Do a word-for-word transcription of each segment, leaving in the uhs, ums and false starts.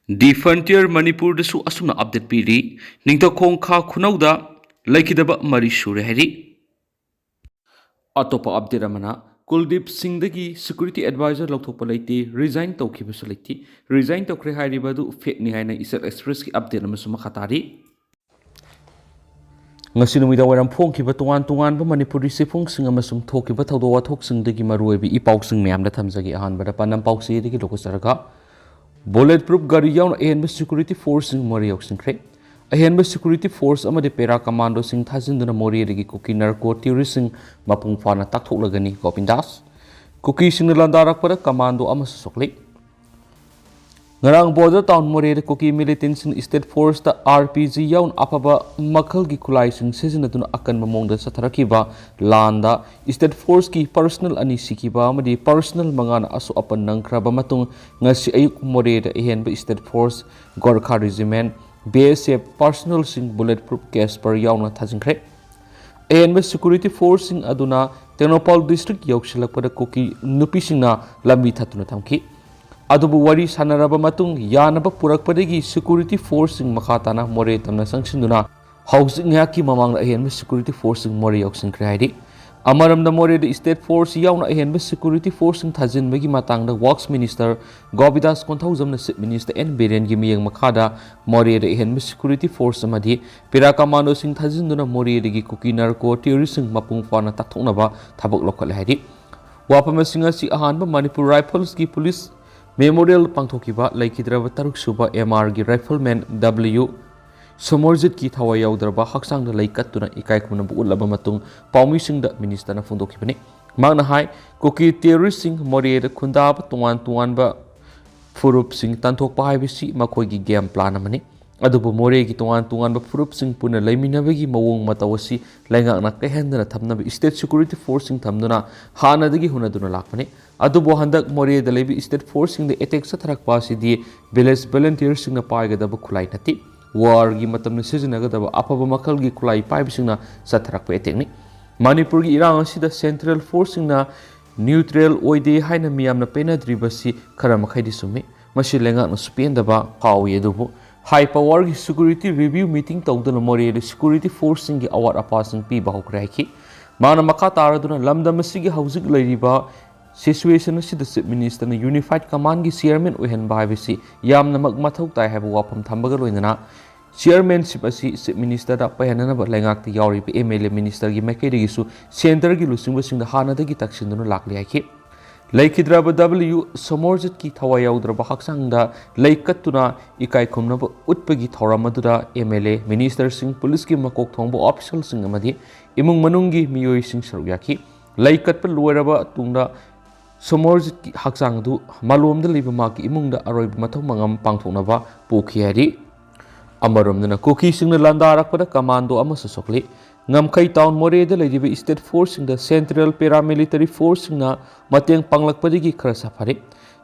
ꯗꯤ Frontier ꯃꯅꯤꯄꯨꯔꯗꯁꯨ ꯑꯁꯨꯝꯅ update ꯄꯤꯔꯤ꯫ ꯅꯤꯡꯊꯧꯈꯣꯡ ꯈꯥ ꯈꯨꯅꯧꯗ ꯂꯩꯈꯤꯗꯕ ꯃꯔꯤ ꯁꯨꯔꯦ ꯍꯥꯏꯔꯤ꯫ ꯑꯇꯣꯞꯄ ꯑꯞꯗꯦꯠ ꯑꯃꯅ, ꯀꯨꯜꯗꯤꯞ ꯁꯤꯡꯗꯒꯤ ꯁꯦꯀ꯭ꯌꯨꯔꯤꯇꯤ ꯑꯦꯗꯚꯥꯏꯖꯔ ꯂꯧꯊꯣꯛꯄ ꯂꯩꯇꯦ, ꯔꯤꯖꯥꯏꯟ ꯇꯧꯈꯤꯕꯁꯨ ꯂꯩꯇꯦ꯫ ꯔꯤꯖꯥꯏꯟ ꯇꯧꯈ꯭ꯔꯦ ꯍꯥꯏꯔꯤꯕ ꯑꯗꯨ ꯐꯦꯛꯅꯤ ꯍꯥꯏꯅ ꯏꯆꯜ ꯑꯦꯛꯁꯄ꯭ꯔꯦꯁꯀꯤ ꯑꯞꯗꯦꯠ ꯑꯃꯁꯨ ꯃꯈꯥ ꯇꯥꯔꯤ꯫ ꯉꯁꯤ ꯅꯨꯃꯤꯗꯥꯡ ꯋꯥꯏꯔꯝ ꯐꯣꯡꯈꯤꯕ ꯇꯣꯉꯥꯟ ꯇꯣꯉꯥꯟꯕ ꯃꯅꯤꯄꯨꯔꯤ ꯆꯦꯐꯣꯡꯁꯤꯡ ꯑꯃꯁꯨꯡ ꯊꯣꯛꯈꯤꯕ ꯊꯧꯗꯣꯛ ꯋꯥꯊꯣꯛꯁꯤꯡꯗꯒꯤ ꯃꯔꯨꯑꯣꯏꯕ ꯏ ꯄꯥꯎꯁꯤꯡ ꯃꯌꯥꯝꯗ ꯊꯝꯖꯒꯦ꯫ ꯑꯍꯥꯟꯕꯗ ꯄꯥꯟꯗꯝ ꯄꯥꯎꯆꯦꯗꯒꯤ ꯂꯧꯈꯠꯆꯔꯒ, ꯕꯨꯂꯦꯠ ꯄ꯭ꯔꯨꯞ ꯒꯥꯔꯤ ꯌꯥꯎꯅ ꯑꯍꯦꯟꯕ ꯁꯦꯀ꯭ꯌꯨꯔꯤꯇꯤ ꯐꯣꯔꯁꯁꯤꯡ ꯃꯣꯔꯦ ꯌꯧꯁꯤꯟꯈ꯭ꯔꯦ꯫ ꯑꯍꯦꯟꯕ ꯁꯦꯀ꯭ꯌꯨꯔꯤꯇꯤ ꯐꯣꯔꯁ ꯑꯃꯗꯤ ꯄꯦꯔꯥ ꯀꯃꯥꯟꯗꯣꯁꯤꯡ ꯊꯥꯖꯤꯟꯗꯨꯅ ꯃꯣꯔꯦꯗꯒꯤ ꯀꯨꯀꯤ ꯅꯥꯔꯀꯣ ꯇꯦꯔꯣꯔꯤꯁꯁꯤꯡ ꯃꯄꯨꯡ ꯐꯥꯅ ꯇꯥꯛꯊꯣꯛꯂꯒꯅꯤ꯫ ꯒꯣꯕꯤꯟꯗꯥꯁ꯫ ꯀꯨꯀꯤꯁꯤꯡꯅ ꯂꯥꯟꯗꯥꯔꯛꯄꯗ ꯀꯃꯥꯟꯗꯣ ꯑꯃꯁꯨ ꯁꯣꯛꯂꯤ꯫ ꯉꯔꯥꯡ ꯕꯣꯔꯗꯔ ꯇꯥꯎꯟ ꯃꯣꯔꯦꯗ ꯀꯨꯀꯤ ꯃꯤꯂꯤꯇꯦꯟꯁꯤꯡ ꯁ꯭ꯇꯦꯠ ꯐꯣꯔꯁꯇ ꯑꯥꯔ ꯄꯤ ꯖꯤ ꯌꯥꯎꯅ ꯑꯐꯕ ꯃꯈꯜꯒꯤ ꯈꯨꯠꯂꯥꯏꯁꯤꯡ ꯁꯤꯖꯤꯟꯅꯗꯨꯅ ꯑꯀꯟꯕ ꯃꯑꯣꯡꯗ ꯆꯠꯊꯔꯛꯈꯤꯕ ꯂꯥꯟꯗ ꯁ꯭ꯇꯦꯠ ꯐꯣꯔꯁꯀꯤ ꯄꯔꯁꯅꯦꯜ ꯑꯅꯤ ꯁꯤꯈꯤꯕ ꯑꯃꯗꯤ ꯄꯔꯁꯅꯦꯜ ꯃꯉꯥꯅ ꯑꯁꯣꯛ ꯑꯄꯟ ꯅꯪꯈ꯭ꯔꯕ ꯃꯇꯨꯡ, ꯉꯁꯤ ꯑꯌꯨꯛ ꯃꯣꯔꯦꯗ ꯑꯍꯦꯟꯕ ꯁ꯭ꯇꯦꯠ ꯐꯣꯔꯁ, ꯒꯣꯔꯈꯥ ꯔꯤꯖꯤꯃꯦꯟ, ꯕꯤ ꯑꯦꯁ ꯑꯦꯐ ꯄꯔꯁꯅꯦꯜꯁꯤꯡ ꯕꯨꯂꯦꯠ ꯄ꯭ꯔꯨꯞ ꯀꯦꯁꯄꯔ ꯌꯥꯎꯅ ꯊꯥꯖꯤꯟꯈ꯭ꯔꯦ꯫ ꯑꯍꯦꯟꯕ ꯁꯦꯀ꯭ꯌꯨꯔꯤꯇꯤ ꯐꯣꯔꯁꯁꯤꯡ ꯑꯗꯨꯅ ꯇꯦꯡꯅꯧꯄꯥꯜ ꯗꯤꯁꯇ꯭ꯔꯤꯛ ꯌꯧꯁꯤꯜꯂꯛꯄꯗ ꯀꯨꯀꯤ ꯅꯨꯄꯤꯁꯤꯡꯅ ꯂꯝꯕꯤ ꯊꯠꯇꯨꯅ ꯊꯝꯈꯤ꯫ ꯑꯗꯨꯕꯨ ꯋꯥꯔꯤ ꯁꯥꯟꯅꯔꯕ ꯃꯇꯨꯡ ꯌꯥꯅꯕ ꯄꯨꯔꯛꯄꯗꯒꯤ ꯁꯦꯀ꯭ꯌꯨꯔꯤꯇꯤ ꯐꯣꯔꯁꯁꯤꯡ ꯃꯈꯥ ꯇꯥꯅ ꯃꯣꯔꯦ ꯇꯝꯅ ꯆꯪꯁꯤꯟꯗꯨꯅ ꯍꯧꯖꯤꯛ ꯉꯥꯏꯍꯥꯛꯀꯤ ꯃꯃꯥꯡꯗ ꯑꯍꯦꯟꯕ ꯁꯦꯀ꯭ꯌꯨꯔꯤꯇꯤ ꯐꯣꯔꯁꯁꯤꯡ ꯃꯣꯔꯦ ꯌꯧꯁꯤꯟꯈ꯭ꯔꯦ ꯍꯥꯏꯔꯤ꯫ ꯑꯃꯔꯣꯝꯗ ꯃꯣꯔꯦꯗ ꯁ꯭ꯇꯦꯠ ꯐꯣꯔꯁ ꯌꯥꯎꯅ ꯑꯍꯦꯟꯕ ꯁꯦꯀ꯭ꯌꯨꯔꯤꯇꯤ ꯐꯣꯔꯁꯁꯤꯡ ꯊꯥꯖꯤꯟꯕꯒꯤ ꯃꯇꯥꯡꯗ ꯋꯥꯔꯛꯁ ꯃꯤꯅꯤꯁꯇꯔ ꯒꯣꯕꯤꯟꯗꯥꯁ ꯀꯣꯟꯊꯧꯖꯝꯅ ꯆꯤꯐ ꯃꯤꯅꯤꯁꯇꯔ ꯑꯦꯟ ꯕꯤꯔꯦꯟꯒꯤ ꯃꯤꯠꯌꯦꯡ ꯃꯈꯥꯗ ꯃꯣꯔꯦꯗ ꯑꯍꯦꯟꯕ ꯁꯦꯀ꯭ꯌꯨꯔꯤꯇꯤ ꯐꯣꯔꯁ ꯑꯃꯗꯤ ꯄꯦꯔꯥ ꯀꯃꯥꯟꯗꯣꯁꯤꯡ ꯊꯥꯖꯤꯟꯗꯨꯅ ꯃꯣꯔꯦꯗꯒꯤ ꯀꯨꯀꯤ ꯅꯥꯔꯀꯣ ꯇꯦꯔꯣꯔꯤꯁꯁꯤꯡ ꯃꯄꯨꯡ ꯐꯥꯅ ꯇꯥꯛꯊꯣꯛꯅꯕ ꯊꯕꯛ ꯂꯧꯈꯠꯂꯦ ꯍꯥꯏꯔꯤ꯫ ꯋꯥꯐꯝ ꯑꯁꯤꯡ ꯑꯁꯤ ꯑꯍꯥꯟꯕ ꯃꯅꯤꯄꯨꯔ ꯔꯥꯏꯐꯜꯁꯀꯤ ꯄꯨꯂꯤꯁ ꯃꯦꯃꯣꯔꯤꯌꯦꯜ ꯄꯥꯡꯊꯣꯛꯈꯤꯕ ꯂꯩꯈꯤꯗ꯭ꯔꯕ ꯇꯔꯨꯛ ꯁꯨꯕ ꯑꯦꯝ ꯑꯥꯔꯒꯤ ꯔꯥꯏꯐꯜꯃꯦꯟ ꯗꯕ꯭ꯂꯤꯌꯨ ꯁꯣꯃꯔꯖꯤꯠꯀꯤ ꯊꯋꯥꯏ ꯌꯥꯎꯗ꯭ꯔꯕ ꯍꯛꯆꯥꯡꯗ ꯂꯩ ꯀꯠꯇꯨꯅ ꯏꯀꯥꯏ ꯈꯨꯝꯅꯕ ꯎꯠꯂꯕ ꯃꯇꯨꯡ ꯄꯥꯎꯃꯤꯁꯤꯡꯗ ꯃꯤꯅꯤꯁꯇꯔꯅ ꯐꯣꯡꯗꯣꯛꯈꯤꯕꯅꯤ꯫ ꯃꯍꯥꯛꯅ ꯍꯥꯏ, ꯀꯨꯀꯤ ꯇꯦꯔꯣꯔꯤꯁꯁꯤꯡ ꯃꯣꯔꯦꯗ ꯈꯨꯟꯗꯥꯕ ꯇꯣꯉꯥꯟ ꯇꯣꯉꯥꯟꯕ ꯐꯨꯔꯨꯞꯁꯤꯡ ꯇꯥꯟꯊꯣꯛꯄ ꯍꯥꯏꯕꯁꯤ ꯃꯈꯣꯏꯒꯤ ꯒꯦꯝ ꯄ꯭ꯂꯥꯟ ꯑꯃꯅꯤ꯫ ꯑꯗꯨꯕꯨ ꯃꯣꯔꯦꯒꯤ ꯇꯣꯉꯥꯟ ꯇꯣꯉꯥꯟꯕ ꯐꯨꯔꯨꯞꯁꯤꯡ ꯄꯨꯟꯅ ꯂꯩꯃꯤꯟꯅꯕꯒꯤ ꯃꯑꯣꯡ ꯃꯇꯧ ꯑꯁꯤ ꯂꯩꯉꯥꯛꯅ ꯀꯥꯏꯍꯟꯗꯅ ꯊꯝꯅꯕ ꯁ꯭ꯇꯦꯠ ꯁꯦꯀ꯭ꯌꯨꯔꯤꯇꯤ ꯐꯣꯔꯁꯁꯤꯡ ꯊꯝꯗꯨꯅ ꯍꯥꯟꯅꯗꯒꯤ ꯍꯣꯠꯅꯗꯨꯅ ꯂꯥꯛꯄꯅꯤ꯫ ꯑꯗꯨꯕꯨ ꯍꯟꯗꯛ ꯃꯣꯔꯦꯗ ꯂꯩꯕ ꯁ꯭ꯇꯦꯠ ꯐꯣꯔꯁꯁꯤꯡꯗ ꯑꯦꯇꯦꯛ ꯆꯠꯊꯔꯛꯄ ꯑꯁꯤꯗꯤ ꯚꯤꯂꯦꯖ ꯚꯣꯂꯨꯟꯇꯤꯌꯔꯁꯤꯡꯅ ꯄꯥꯏꯒꯗꯕ ꯈꯨꯠꯂꯥꯏ ꯅꯠꯇꯦ꯫ ꯋꯥꯔꯒꯤ ꯃꯇꯝꯗ ꯁꯤꯖꯤꯟꯅꯒꯗꯕ ꯑꯐꯕ ꯃꯈꯜꯒꯤ ꯈꯨꯠꯂꯥꯏ ꯄꯥꯏꯕꯁꯤꯡꯅ ꯆꯠꯊꯔꯛꯄ ꯑꯦꯇꯦꯛꯅꯤ꯫ ꯃꯅꯤꯄꯨꯔꯒꯤ ꯏꯔꯥꯡ ꯑꯁꯤꯗ ꯁꯦꯟꯇ꯭ꯔꯦꯜ ꯐꯣꯔꯁꯁꯤꯡꯅ ꯅ꯭ꯌꯨꯇ꯭ꯔꯦꯜ ꯑꯣꯏꯗꯦ ꯍꯥꯏꯅ ꯃꯤꯌꯥꯝꯅ ꯄꯦꯅꯗ꯭ꯔꯤꯕꯁꯤ ꯈꯔ ꯃꯈꯩꯗꯤ ꯆꯨꯝꯃꯤ꯫ ꯃꯁꯤ ꯂꯩꯉꯥꯛꯅꯁꯨ ꯄꯦꯟꯗꯕ ꯐꯥꯎꯏ꯫ ꯑꯗꯨꯕꯨ ꯍꯥꯏ ꯄꯋꯥꯔꯒꯤ ꯁꯦꯀ꯭ꯌꯨꯔꯤꯇꯤ ꯔꯤꯚ꯭ꯌꯨ ꯃꯤꯇꯤꯡ ꯇꯧꯗꯨꯅ ꯃꯣꯔꯦꯗ ꯁꯦꯀ꯭ꯌꯨꯔꯤꯇꯤ ꯐꯣꯔꯁꯁꯤꯡꯒꯤ ꯑꯋꯥꯠ ꯑꯄꯥꯁꯤꯡ ꯄꯤꯕ ꯍꯧꯈ꯭ꯔꯦ ꯍꯥꯏꯈꯤ꯫ ꯃꯥꯅ ꯃꯈꯥ ꯇꯥꯔꯗꯨꯅ ꯂꯝꯗꯝ ꯑꯁꯤꯒꯤ ꯍꯧꯖꯤꯛ ꯂꯩꯔꯤꯕ ꯁꯤꯆꯨꯋꯦꯁꯟ ꯑꯁꯤꯗ ꯆꯤꯐ ꯃꯤꯅꯤꯁꯇꯔꯅ ꯌꯨꯅꯤꯐꯥꯏꯠ ꯀꯃꯥꯟꯒꯤ ꯆꯤꯌꯔꯃꯦꯟ ꯑꯣꯏꯍꯟꯕ ꯍꯥꯏꯕꯁꯤ ꯌꯥꯝꯅꯃꯛ ꯃꯊꯧ ꯇꯥꯏ ꯍꯥꯏꯕ ꯋꯥꯐꯝ ꯊꯝꯕꯒ ꯂꯣꯏꯅꯅ ꯆꯤꯌꯔꯃꯦꯟꯁꯤꯞ ꯑꯁꯤ ꯆꯤꯐ ꯃꯤꯅꯤꯁꯇꯔꯗ ꯄꯥꯏꯍꯟꯅꯅꯕ ꯂꯩꯉꯥꯛꯇ ꯌꯥꯎꯔꯤꯕ ꯑꯦꯝ ꯑꯦꯜ ꯑꯦ ꯃꯤꯅꯤꯁꯇꯔꯒꯤ ꯃꯥꯏꯀꯩꯗꯒꯤꯁꯨ ꯁꯦꯟꯇꯔꯒꯤ ꯂꯨꯆꯤꯡꯕꯁꯤꯡꯗ ꯍꯥꯟꯅꯗꯒꯤ ꯇꯛꯁꯤꯟꯗꯨꯅ ꯂꯥꯛꯂꯤ ꯍꯥꯏꯈꯤ꯫ ꯂꯩꯈꯤꯗ꯭ꯔꯕ ꯗꯕ꯭ꯂꯤꯎ ꯁꯣꯃꯣꯔꯖꯤꯠꯀꯤ ꯊꯋꯥꯏ ꯌꯥꯎꯗ꯭ꯔꯕ ꯍꯛꯆꯥꯡꯗ ꯂꯩ ꯀꯠꯇꯨꯅ ꯏꯀꯥꯏ ꯈꯨꯝꯅꯕ ꯎꯠꯄꯒꯤ ꯊꯧꯔꯝ ꯑꯗꯨꯗ ꯑꯦꯝ ꯑꯦꯜ ꯑꯦ, ꯃꯤꯅꯤꯁꯇꯔꯁꯤꯡ, ꯄꯨꯂꯤꯁꯀꯤ ꯃꯀꯣꯛ ꯊꯣꯡꯕ ꯑꯣꯐꯤꯁꯤꯌꯦꯜꯁꯤꯡ ꯑꯃꯗꯤ ꯏꯃꯨꯡ ꯃꯅꯨꯡꯒꯤ ꯃꯤꯑꯣꯏꯁꯤꯡ ꯁꯔꯨꯛ ꯌꯥꯈꯤ꯫ ꯂꯩ ꯀꯠꯄ ꯂꯣꯏꯔꯕ ꯇꯨꯡꯗ ꯁꯣꯃꯣꯔꯖꯤꯠꯀꯤ ꯍꯛꯆꯥꯡ ꯑꯗꯨ ꯃꯥꯂꯣꯝꯗ ꯂꯩꯕ ꯃꯍꯥꯛꯀꯤ ꯏꯃꯨꯡꯗ ꯑꯔꯣꯏꯕ ꯃꯊꯧ ꯃꯉꯝ ꯄꯥꯡꯊꯣꯛꯅꯕ ꯄꯨꯈꯤ ꯍꯥꯏꯔꯤ꯫ ꯑꯃꯔꯣꯝꯗꯅ ꯀꯨꯀꯤꯁꯤꯡꯅ ꯂꯥꯟꯗꯥꯔꯛꯄꯗ ꯀꯃꯥꯟꯗꯣ ꯑꯃꯁꯨ ꯁꯣꯛꯂꯤ꯫ ꯉꯝꯈꯩ ꯇꯥꯎꯟ ꯃꯣꯔꯦꯗ ꯂꯩꯔꯤꯕ ꯁ꯭ꯇꯦꯠ ꯐꯣꯔꯁꯁꯤꯡꯗ ꯁꯦꯟꯇ꯭ꯔꯦꯜ ꯄꯦꯔꯥꯃꯤꯂꯤꯇꯔꯤ ꯐꯣꯔꯁꯁꯤꯡꯅ ꯃꯇꯦꯡ ꯄꯥꯡꯂꯛꯄꯗꯒꯤ ꯈꯔ ꯁꯥꯐꯔꯦ꯫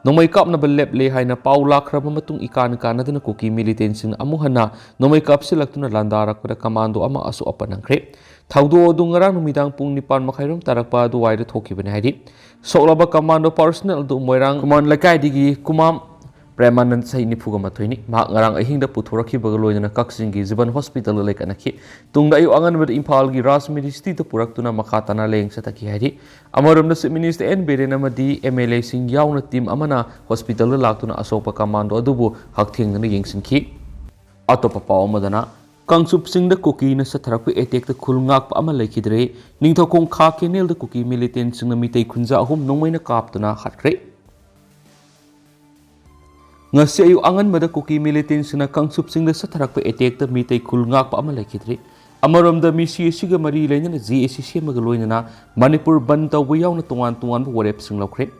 ꯅꯣꯡꯃꯩ ꯀꯥꯞꯅꯕ ꯂꯦꯞꯂꯦ ꯍꯥꯏꯅ ꯄꯥꯎ ꯂꯥꯛꯈ꯭ꯔꯕ ꯃꯇꯨꯡ ꯏꯀꯥꯟ ꯀꯥꯟꯅꯗꯅ ꯀꯨꯀꯤ ꯃꯤꯂꯤꯇꯦꯟꯁꯤꯡꯅ ꯑꯃꯨꯛ ꯍꯟꯅ ꯅꯣꯡꯃꯩ ꯀꯥꯞꯁꯤꯜꯂꯛꯇꯨꯅ ꯂꯥꯟꯗꯥꯔꯛꯄꯗ ꯀꯃꯥꯟꯗꯣ ꯑꯃ ꯑꯁꯣꯛ ꯑꯄꯟ ꯅꯪꯈ꯭ꯔꯦ꯫ ꯊꯧꯗꯣꯛ ꯑꯗꯨ ꯉꯔꯥꯡ ꯅꯨꯃꯤꯗꯥꯡ ꯄꯨꯡ ꯅꯤꯄꯥꯟ ꯃꯈꯥꯏꯔꯣꯝ ꯇꯥꯔꯛꯄ ꯑꯗꯨꯋꯥꯏꯗ ꯊꯣꯛꯈꯤꯕꯅꯤ ꯍꯥꯏꯔꯤ꯫ ꯁꯣꯛꯂꯕ ꯀꯃꯥꯟꯗꯣ ꯄꯥꯔꯁꯅꯦꯜ ꯑꯗꯨ ꯃꯣꯏꯔꯥꯡ ꯀꯃꯥꯟ ꯂꯩꯀꯥꯏꯗꯒꯤ ꯀꯨꯃꯥꯝ ꯄ꯭ꯔꯦꯃꯥꯅꯟ, ꯆꯍꯤ ꯅꯤꯐꯨꯒ ꯃꯥꯊꯣꯏꯅꯤ꯫ ꯃꯍꯥꯛ ꯉꯔꯥꯡ ꯑꯍꯤꯡꯗ ꯄꯨꯊꯣꯔꯛꯈꯤꯕꯒ ꯂꯣꯏꯅꯅ ꯀꯛꯆꯤꯡꯒꯤ ꯖꯤꯕꯟ ꯍꯣꯁꯄꯤꯇꯥꯜꯗ ꯂꯩꯀꯠꯅꯈꯤ꯫ ꯇꯨꯡꯗ ꯑꯌꯨꯛ ꯑꯉꯟꯕꯗ ꯏꯝꯐꯥꯜꯒꯤ ꯔꯥꯖ ꯃꯦꯗꯤꯁꯤꯇꯤꯗ ꯄꯨꯔꯛꯇꯨꯅ ꯃꯈꯥ ꯇꯥꯅ ꯂꯥꯌꯦꯡ ꯆꯠꯊꯈꯤ ꯍꯥꯏꯔꯤ꯫ ꯑꯃꯔꯣꯝꯗ ꯆꯤꯐ ꯃꯤꯅꯤꯁꯇꯔ ꯑꯦꯟ ꯕꯤꯔꯦꯟ ꯑꯃꯗꯤ ꯑꯦꯝ ꯑꯦꯜ ꯑꯦꯁꯤꯡ ꯌꯥꯎꯅ ꯇꯤꯝ ꯑꯃꯅ ꯍꯣꯁꯄꯤꯇꯥꯜꯗ ꯂꯥꯛꯇꯨꯅ ꯑꯁꯣꯛꯄ ꯀꯃꯥꯟꯗꯣ ꯑꯗꯨꯕꯨ ꯍꯛꯊꯦꯡꯅꯅ ꯌꯦꯡꯁꯤꯟꯈꯤ꯫ ꯑꯇꯣꯞꯄ ꯄꯥꯎ ꯑꯃꯗꯅ, ꯀꯥꯡꯆꯨꯞ ꯆꯤꯡꯗ ꯀꯨꯀꯤꯅ ꯆꯠꯊꯔꯛꯄ ꯑꯦꯇꯦꯛꯇ ꯈꯨꯜ ꯉꯥꯛꯄ ꯑꯃ ꯂꯩꯈꯤꯗ꯭ꯔꯦ꯫ ꯅꯤꯡꯊꯧꯈꯣꯡ ꯈꯥ ꯀꯦꯅꯦꯜꯗ ꯀꯨꯀꯤ ꯃꯤꯂꯤꯇꯦꯟꯁꯤꯡꯅ ꯃꯤꯇꯩ ꯈꯨꯟꯖꯥ ꯑꯍꯨꯝ ꯅꯣꯡꯃꯩꯅ ꯀꯥꯞꯇꯨꯅ ꯍꯥꯠꯈ꯭ꯔꯦ꯫ ꯉꯁꯤ ꯑꯌꯨꯛ ꯑꯉꯟꯕꯗ ꯀꯨꯀꯤ ꯃꯤꯂꯤꯇꯦꯟꯁꯤꯡꯅ ꯀꯥꯡꯆꯨꯞ ꯆꯤꯡꯗ ꯆꯠꯊꯔꯛꯄ ꯑꯦꯇꯦꯛꯇ ꯃꯤꯇꯩ ꯈꯨꯜ ꯉꯥꯛꯄ ꯑꯃ ꯂꯩꯈꯤꯗ꯭ꯔꯦ꯫ ꯑꯃꯔꯣꯝꯗ ꯃꯤꯁꯤ ꯑꯁꯤꯒ ꯃꯔꯤ ꯂꯩꯅꯅ ꯖꯦ ꯑꯦ ꯁꯤ ꯁꯦꯝꯕꯒ ꯂꯣꯏꯅꯅ ꯃꯅꯤꯄꯨꯔ ꯕꯟ ꯇꯧꯕ ꯌꯥꯎꯅ ꯇꯣꯉꯥꯟ ꯇꯣꯉꯥꯟꯕ ꯋꯥꯔꯦꯞꯁꯤꯡ ꯂꯧꯈ꯭ꯔꯦ꯫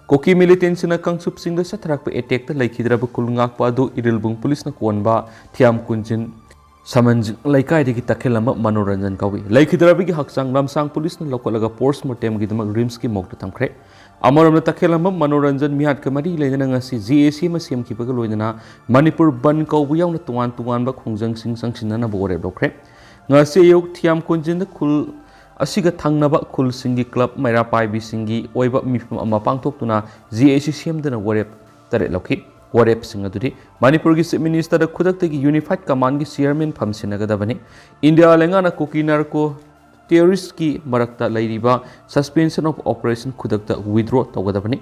ꯀꯨꯀꯤ ꯃꯤꯂꯤꯇꯦꯟꯁꯤꯡꯅ ꯀꯥꯡꯆꯨꯞ ꯆꯤꯡꯗ ꯆꯠꯊꯔꯛꯄ ꯑꯦꯇꯦꯛꯇ ꯂꯩꯈꯤꯗ꯭ꯔꯕ ꯈꯨꯜ ꯉꯥꯛꯄ ꯑꯗꯨ ꯏꯔꯤꯜꯕꯨꯡ ꯄꯨꯂꯤꯁꯅ ꯀꯣꯟꯕ ꯊꯤꯌꯥꯝ ꯀꯨꯟꯖꯤꯟ ꯁꯃꯟꯖꯤꯡ ꯂꯩꯀꯥꯏꯗꯒꯤ ꯇꯈꯦꯜꯂꯝꯕ ꯃꯅꯣꯔꯟꯖꯟ ꯀꯧꯏ꯫ ꯂꯩꯈꯤꯗ꯭ꯔꯕꯒꯤ ꯍꯛꯆꯥꯡ ꯂꯝꯁꯥꯡ ꯄꯨꯂꯤꯁꯅ ꯂꯧꯈꯠꯂꯒ ꯄꯣꯁ ꯃꯣꯔꯇꯦꯝꯒꯤꯗꯃꯛ ꯔꯤꯝꯁꯀꯤ ꯃꯣꯔꯒꯇ ꯊꯝꯈ꯭ꯔꯦ꯫ ꯑꯃꯔꯣꯝꯗ ꯇꯈꯦꯜꯂꯝꯕ ꯃꯅꯣꯔꯟꯖꯟ ꯃꯤꯍꯥꯠꯀ ꯃꯔꯤ ꯂꯩꯅꯅ ꯉꯁꯤ ꯖꯦ ꯑꯦ ꯁꯤ ꯑꯃ ꯁꯦꯝꯈꯤꯕꯒ ꯂꯣꯏꯅꯅ ꯃꯅꯤꯄꯨꯔ ꯕꯟ ꯀꯧꯕ ꯌꯥꯎꯅ ꯇꯣꯉꯥꯟ ꯇꯣꯉꯥꯟꯕ ꯈꯣꯡꯖꯪꯁꯤꯡ ꯆꯪꯁꯤꯟꯅꯅꯕ ꯋꯥꯔꯦꯞ ꯂꯧꯈ꯭ꯔꯦ꯫ ꯉꯁꯤ ꯑꯌꯨꯛ ꯊꯤꯌꯥꯝ ꯀꯣꯟꯖꯤꯟꯗ ꯈꯨꯜ ꯑꯁꯤꯒ ꯊꯪꯅꯕ ꯈꯨꯜꯁꯤꯡꯒꯤ ꯀ꯭ꯂꯕ ꯃꯩꯔꯥ ꯄꯥꯏꯕꯤꯁꯤꯡꯒꯤ ꯑꯣꯏꯕ ꯃꯤꯐꯝ ꯑꯃ ꯄꯥꯡꯊꯣꯛꯇꯨꯅ ꯖꯦ ꯑꯦ ꯁꯤ ꯁꯦꯝꯗꯅ ꯋꯥꯔꯦꯞ ꯇꯔꯦꯠ ꯂꯧꯈꯤ꯫ ꯋꯥꯔꯦꯞꯁꯤꯡ ꯑꯗꯨꯗꯤ ꯃꯅꯤꯄꯨꯔꯒꯤ Chief Minister ꯗ ꯈꯨꯗꯛꯇꯒꯤ Unified Command ꯒꯤ chairman ꯐꯝꯁꯤꯟꯅꯒꯗꯕꯅꯤ꯫ ꯏꯟꯗꯤꯌꯥ ꯂꯩꯉꯥꯛꯅ ꯀꯨꯀꯤ narco terrorist ꯀꯤ ꯃꯔꯛꯇ ꯂꯩꯔꯤꯕ suspension of operation ꯈꯨꯗꯛꯇ withdraw ꯇꯧꯒꯗꯕꯅꯤ꯫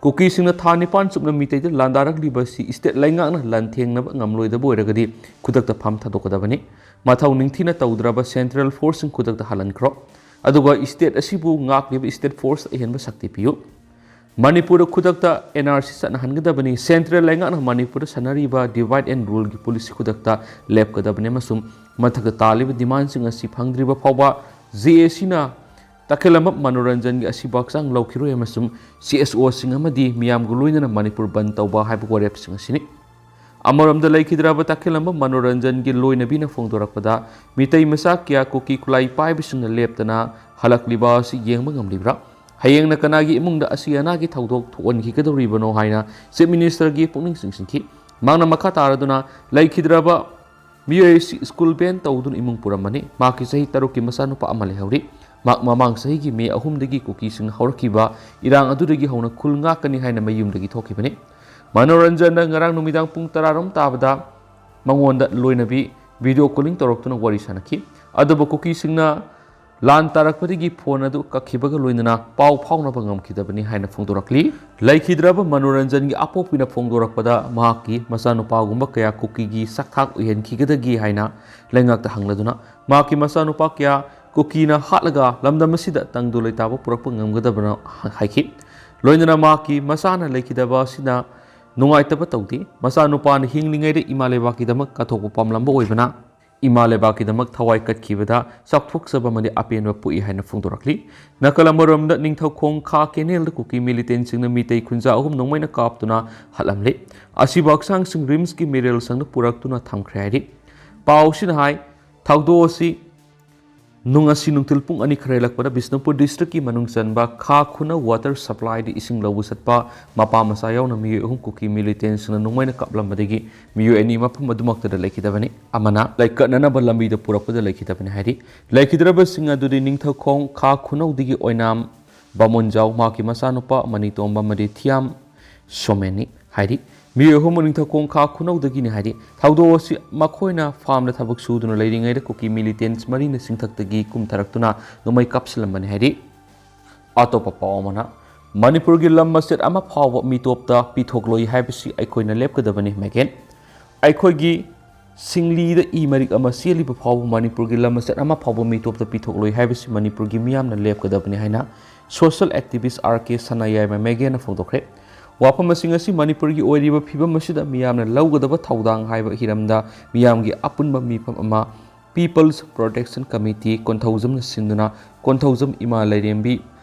ꯀꯨꯀꯤꯁꯤꯡꯅ ꯊꯥ ꯅꯤꯄꯥꯟ ꯆꯨꯞꯅ ꯃꯤꯇꯩꯗ ꯂꯥꯟꯗꯥꯔꯛꯂꯤꯕ ꯑꯁꯤ state ꯂꯩꯉꯥꯛꯅ ꯂꯥꯟꯊꯦꯡꯅꯕ ꯉꯝꯂꯣꯏꯗꯕ ꯑꯣꯏꯔꯒꯗꯤ ꯈꯨꯗꯛꯇ ꯐꯝ ꯊꯥꯗꯣꯛꯀꯗꯕꯅꯤ꯫ ꯃꯊꯧ ꯅꯤꯡꯊꯤꯅ ꯇꯧꯗ꯭ꯔꯕ central force ꯁꯤꯡ ꯈꯨꯗꯛꯇ ꯍꯜꯍꯟꯈ꯭ꯔꯣ꯫ ꯑꯗꯨꯒ state ꯑꯁꯤꯕꯨ ꯉꯥꯛꯂꯤꯕ state force ꯑꯍꯦꯟꯕ ꯁꯛꯇꯤ ꯄꯤꯌꯨ꯫ ꯃꯅꯤꯄꯨꯔꯗ ꯈꯨꯗꯛꯇ N R C ꯆꯠꯅꯍꯟꯒꯗꯕꯅꯤ꯫ Central ꯂꯩꯉꯥꯛꯅ ꯃꯅꯤꯄꯨꯔꯗ ꯁꯥꯟꯅꯔꯤꯕ divide and rule ꯒꯤ policy ꯈꯨꯗꯛꯇ ꯂꯦꯞꯀꯗꯕꯅꯤ ꯑꯃꯁꯨꯡ ꯃꯊꯛꯇ ꯇꯥꯜꯂꯤꯕ demand ꯁꯤꯡ ꯑꯁꯤ ꯐꯪꯗ꯭ꯔꯤꯕ ꯐꯥꯎꯕ J A C ꯅ ꯇꯈꯦꯂꯝꯕꯝ ꯃꯅꯣꯔꯟꯖꯟꯒꯤ ꯑꯁꯤꯕ ꯍꯛꯆꯥꯡ ꯂꯧꯈꯤꯔꯣꯏ ꯑꯃꯁꯨꯡ C S O ꯁꯤꯡ ꯑꯃꯗꯤ ꯃꯤꯌꯥꯝꯒ ꯂꯣꯏꯅꯅ ꯃꯅꯤꯄꯨꯔ ꯕꯟꯗ ꯇꯧꯕ ꯍꯥꯏꯕ ꯋꯥꯔꯦꯞꯁꯤꯡ ꯑꯁꯤꯅꯤ꯫ ꯑꯃꯔꯣꯝꯗ ꯂꯩꯈꯤꯗ꯭ꯔꯕ ꯇꯈꯦꯂꯝꯕꯝ ꯃꯅꯣꯔꯟꯖꯟꯒꯤ ꯂꯣꯏꯅꯕꯤꯅ ꯐꯣꯡꯗꯣꯔꯛꯄꯗ, ꯃꯤꯇꯩ ꯃꯆꯥ ꯀꯌꯥ ꯀꯨꯀꯤ ꯈꯨꯠꯂꯥꯏ ꯄꯥꯏꯕꯁꯤꯡꯅ ꯂꯦꯞꯇꯅ ꯍꯜꯂꯛꯂꯤꯕ ꯑꯁꯤ ꯌꯦꯡꯕ ꯉꯝꯂꯤꯕ꯭ꯔꯥ? ꯍꯌꯦꯡꯅ ꯀꯅꯥꯒꯤ ꯏꯃꯨꯡꯗ ꯑꯁꯤ ꯑꯅꯥꯒꯤ ꯊꯧꯗꯣꯛ ꯊꯣꯛꯍꯟꯈꯤꯒꯗꯧꯔꯤꯕꯅꯣ ꯍꯥꯏꯅ Chief Minister ꯒꯤ ꯄꯨꯛꯅꯤꯡ ꯆꯤꯡꯁꯤꯟꯈꯤ꯫ ꯃꯍꯥꯛꯅ ꯃꯈꯥ ꯇꯥꯔꯗꯨꯅ, ꯂꯩꯈꯤꯗ꯭ꯔꯕ ꯃꯤꯑꯣꯏ ꯑꯁꯤ school ban ꯇꯧꯗꯨꯅ ꯏꯃꯨꯡ ꯄꯨꯔꯝꯕꯅꯤ꯫ ꯃꯍꯥꯛꯀꯤ ꯆꯍꯤ ꯇꯔꯨꯛꯀꯤ ꯃꯆꯥꯅꯨꯄꯥ ꯑꯃ ꯂꯩꯍꯧꯔꯤ꯫ ꯃꯍꯥꯛ ꯃꯃꯥꯡ ꯆꯍꯤꯒꯤ May ꯑꯍꯨꯝꯗꯒꯤ ꯀꯨꯀꯤꯁꯤꯡꯅ ꯍꯧꯔꯛꯈꯤꯕ ꯏꯔꯥꯡ ꯑꯗꯨꯗꯒꯤ ꯍꯧꯅ ꯈꯨꯜ ꯉꯥꯛꯀꯅꯤ ꯍꯥꯏꯅ ꯃꯌꯨꯝꯗꯒꯤ ꯊꯣꯛꯈꯤꯕꯅꯤ꯫ ꯃꯅꯣꯔꯟꯖꯟꯅ ꯉꯔꯥꯡ ꯅꯨꯃꯤꯗꯥꯡ ꯄꯨꯡ ꯇꯔꯥꯔꯣꯝ ꯇꯥꯕꯗ ꯃꯉꯣꯟꯗ ꯂꯣꯏꯅꯕꯤ video calling ꯇꯧꯔꯛꯇꯨꯅ ꯋꯥꯔꯤ ꯁꯥꯅꯈꯤ꯫ ꯑꯗꯨꯕꯨ ꯀꯨꯀꯤꯁꯤꯡꯅ ꯂꯥꯟ ꯇꯥꯔꯛꯄꯗꯒꯤ phone ꯑꯗꯨ ꯀꯛꯈꯤꯕꯒ ꯂꯣꯏꯅꯅ ꯄꯥꯎ ꯐꯥꯎꯅꯕ ꯉꯝꯈꯤꯗꯕꯅꯤ ꯍꯥꯏꯅ ꯐꯣꯡꯗꯣꯔꯛꯂꯤ꯫ ꯂꯩꯈꯤꯗ꯭ꯔꯕ ꯃꯅꯣꯔꯟꯖꯟꯒꯤ ꯑꯄꯣꯛꯄꯤꯅ ꯐꯣꯡꯗꯣꯔꯛꯄꯗ, ꯃꯍꯥꯛꯀꯤ ꯃꯆꯥꯅꯨꯄꯥꯒꯨꯝꯕ ꯀꯌꯥ ꯀꯨꯀꯤꯒꯤ ꯁꯛꯊꯥꯛ ꯑꯣꯏꯍꯟꯈꯤꯒꯗꯒꯦ ꯍꯥꯏꯅ ꯂꯩꯉꯥꯛꯇ ꯍꯪꯂꯗꯨꯅ, ꯃꯍꯥꯛꯀꯤ ꯃꯆꯥꯅꯨꯄꯥ ꯀꯌꯥ ꯀꯨꯀꯤꯅ ꯍꯥꯠꯂꯒ ꯂꯝꯗꯝ ꯑꯁꯤꯗ ꯇꯪꯗꯨ ꯂꯩꯇꯥꯕ ꯄꯨꯔꯛꯄ ꯉꯝꯒꯗꯕꯅ ꯍꯥꯏꯈꯤ꯫ ꯂꯣꯏꯅꯅ ꯃꯍꯥꯛꯀꯤ ꯃꯆꯥꯅ ꯂꯩꯈꯤꯗꯕ ꯑꯁꯤꯅ ꯅꯨꯡꯉꯥꯏꯇꯕ ꯇꯧꯗꯦ꯫ ꯃꯆꯥꯅꯨꯄꯥꯅ ꯍꯤꯡꯂꯤꯉꯩꯗ ꯏꯃꯥ ꯂꯩꯕꯥꯛꯀꯤꯗꯃꯛ ꯀꯠꯊꯣꯛꯄ ꯄꯥꯝꯂꯝꯕ ꯑꯣꯏꯕꯅ, ꯏꯃꯥ ꯂꯩꯕꯥꯛꯀꯤꯗꯃꯛ ꯊꯋꯥꯏ ꯀꯠꯈꯤꯕꯗ ꯆꯥꯎꯊꯣꯛꯆꯕ ꯑꯃꯗꯤ ꯑꯄꯦꯟꯕ ꯄꯣꯛꯏ ꯍꯥꯏꯅ ꯐꯣꯡꯗꯣꯔꯛꯂꯤ꯫ ꯅꯥꯀꯜ ꯑꯃꯔꯣꯝꯗ, ꯅꯤꯡꯊꯧꯈꯣꯡ ꯈꯥ ꯀꯦꯅꯦꯜꯗ ꯀꯨꯀꯤ ꯃꯤꯂꯤꯇꯦꯟꯁꯤꯡꯅ ꯃꯤꯇꯩ ꯈꯨꯟꯖꯥ ꯑꯍꯨꯝ ꯅꯣꯡꯃꯩꯅ ꯀꯥꯞꯇꯨꯅ ꯍꯥꯠꯂꯝꯂꯦ꯫ ꯑꯁꯤꯕ ꯍꯛꯆꯥꯡꯁꯤꯡ ꯔꯤꯝꯁꯀꯤ ꯃꯦꯔꯦꯜ ꯁꯪꯗ ꯄꯨꯔꯛꯇꯨꯅ ꯊꯝꯈ꯭ꯔꯦ ꯍꯥꯏꯔꯤ꯫ ꯄꯥꯎ ꯑꯁꯤꯅ ꯍꯥꯏ, ꯊꯧꯗꯣꯛ ꯑꯁꯤ ꯅꯨꯡ ꯑꯁꯤ ꯅꯨꯡꯊꯤꯜ ꯄꯨꯡ ꯑꯅꯤ ꯈꯔ ꯍꯦꯜꯂꯛꯄꯗ ꯕꯤꯁꯅꯨꯄꯨꯔ ꯗꯤꯁꯇ꯭ꯔꯤꯛꯀꯤ ꯃꯅꯨꯡ ꯆꯟꯕ ꯈꯥ ꯈꯨꯅꯧ ꯋꯥꯇꯔ ꯁꯄ꯭ꯂꯥꯏꯗ ꯏꯁꯤꯡ ꯂꯧꯕ ꯆꯠꯄ ꯃꯄꯥ ꯃꯆꯥ ꯌꯥꯎꯅ ꯃꯤꯑꯣꯏ ꯑꯍꯨꯝ ꯀꯨꯀꯤ ꯃꯤꯂꯤꯇꯦꯟꯁꯤꯡꯅ ꯅꯣꯡꯃꯩꯅ ꯀꯥꯞꯂꯝꯕꯗꯒꯤ ꯃꯤꯑꯣꯏ ꯑꯅꯤ ꯃꯐꯝ ꯑꯗꯨꯃꯛꯇꯗ ꯂꯩꯈꯤꯗꯕꯅꯤ꯫ ꯑꯃꯅ ꯂꯩꯀꯠꯅꯅꯕ ꯂꯝꯕꯤꯗ ꯄꯨꯔꯛꯄꯗ ꯂꯩꯈꯤꯗꯕꯅꯤ ꯍꯥꯏꯔꯤ꯫ ꯂꯩꯈꯤꯗ꯭ꯔꯕꯁꯤꯡ ꯑꯗꯨꯗꯤ ꯅꯤꯡꯊꯧꯈꯣꯡ ꯈꯥ ꯈꯨꯅꯧꯗꯒꯤ ꯑꯣꯏꯅꯥꯝ ꯕꯥꯃꯣꯟꯖꯥꯎ, ꯃꯍꯥꯛꯀꯤ ꯃꯆꯥꯅꯨꯄꯥ ꯃꯅꯤꯇꯣꯝꯕ ꯑꯃꯗꯤ ꯊꯤꯌꯥꯝ ꯁꯣꯃꯦꯟꯅꯤ ꯍꯥꯏꯔꯤ꯫ ꯃꯤꯑꯣꯏ ꯑꯍꯨꯝ ꯅꯤꯡꯊꯧꯈꯣꯡ ꯈꯥ ꯈꯨꯅꯧꯗꯒꯤꯅꯤ ꯍꯥꯏꯔꯤ꯫ ꯊꯧꯗꯣꯛ ꯑꯁꯤ ꯃꯈꯣꯏꯅ ꯐꯥꯔꯝꯗ ꯊꯕꯛ ꯁꯨꯗꯨꯅ ꯂꯩꯔꯤꯉꯩꯗ ꯀꯨꯀꯤ ꯃꯤꯂꯤꯇꯦꯟꯠꯁ ꯃꯔꯤꯅ ꯆꯤꯡꯊꯛꯇꯒꯤ ꯀꯨꯝꯊꯔꯛꯇꯨꯅ ꯅꯣꯡꯃꯩ ꯀꯥꯞꯁꯤꯜꯂꯝꯕꯅꯤ ꯍꯥꯏꯔꯤ꯫ ꯑꯇꯣꯞꯄ ꯄꯥꯎ ꯑꯃꯅ, ꯃꯅꯤꯄꯨꯔꯒꯤ ꯂꯝ ꯃꯆꯦꯠ ꯑꯃ ꯐꯥꯎꯕ ꯃꯤꯇꯣꯞꯇ ꯄꯤꯊꯣꯛꯂꯣꯏ ꯍꯥꯏꯕꯁꯤ ꯑꯩꯈꯣꯏꯅ ꯂꯦꯞꯀꯗꯕꯅꯤ, ꯃꯦꯒꯦꯟ꯫ ꯑꯩꯈꯣꯏꯒꯤ ꯁꯤꯡꯂꯤꯗ ꯏ ꯃꯔꯤꯛ ꯑꯃ ꯆꯦꯜꯂꯤꯕ ꯐꯥꯎꯕ ꯃꯅꯤꯄꯨꯔꯒꯤ ꯂꯝ ꯃꯆꯦꯠ ꯑꯃ ꯐꯥꯎꯕ ꯃꯤꯇꯣꯞꯇ ꯄꯤꯊꯣꯛꯂꯣꯏ ꯍꯥꯏꯕꯁꯤ ꯃꯅꯤꯄꯨꯔꯒꯤ ꯃꯤꯌꯥꯝꯅ ꯂꯦꯞꯀꯗꯕꯅꯤ ꯍꯥꯏꯅ ꯁꯣꯁꯤꯌꯦꯜ ꯑꯦꯛꯇꯤꯚꯤꯁ꯭ꯠ ꯑꯥꯔ ꯀꯦ ꯁꯅꯥꯌꯥꯏꯃ ꯃꯦꯒꯦꯟꯅ ꯐꯣꯡꯗꯣꯛꯈ꯭ꯔꯦ꯫ ꯋꯥꯐꯝ ꯑꯁꯤꯡ ꯑꯁꯤ ꯃꯅꯤꯄꯨꯔꯒꯤ ꯑꯣꯏꯔꯤꯕ ꯐꯤꯕꯝ ꯑꯁꯤꯗ ꯃꯤꯌꯥꯝꯅ ꯂꯧꯒꯗꯕ ꯊꯧꯗꯥꯡ ꯍꯥꯏꯕ ꯍꯤꯔꯝꯗ ꯃꯤꯌꯥꯝꯒꯤ ꯑꯄꯨꯟꯕ ꯃꯤꯐꯝ ꯑꯃ People's Protection Committee ꯀꯣꯟꯊꯧꯖꯝꯅ ꯁꯤꯟꯗꯨꯅ ꯀꯣꯟꯊꯧꯖꯝ ꯏꯃꯥ ꯂꯥꯏꯔꯦꯝꯕꯤ